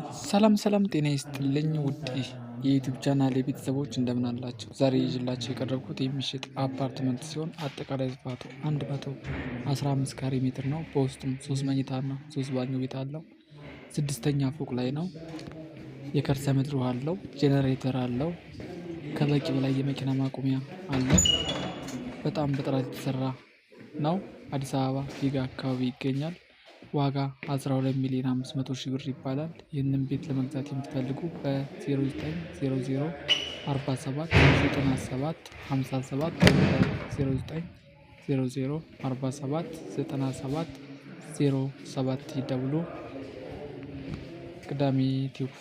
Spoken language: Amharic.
ሰላም ሰላም፣ ጤና ይስጥልኝ ውድ የ YouTube channel የቤተሰቦች፣ እንደምን አላችሁ? ዛሬ ይዤላችሁ የቀረብኩት የሚሸጥ አፓርትመንት ሲሆን አጠቃላይ ስፋቱ 115 ካሬ ሜትር ነው። በውስጡም ሶስት መኝታና ሶስት ባኞ ቤት አለው። ስድስተኛ ፎቅ ላይ ነው። የከርሰ ምድር ውሃ አለው። ጄኔሬተር አለው። ከበቂ በላይ የመኪና ማቆሚያ አለው። በጣም በጥራት የተሰራ ነው። አዲስ አበባ ፊጋ አካባቢ ይገኛል። ዋጋ 12 ሚሊዮን 500 ሺህ ብር ይባላል። ይህንን ቤት ለመግዛት የምትፈልጉ በ0900 47 97 57፣ 0900 47 97 07 ይደውሉ። ቅዳሜ ቲዩብ።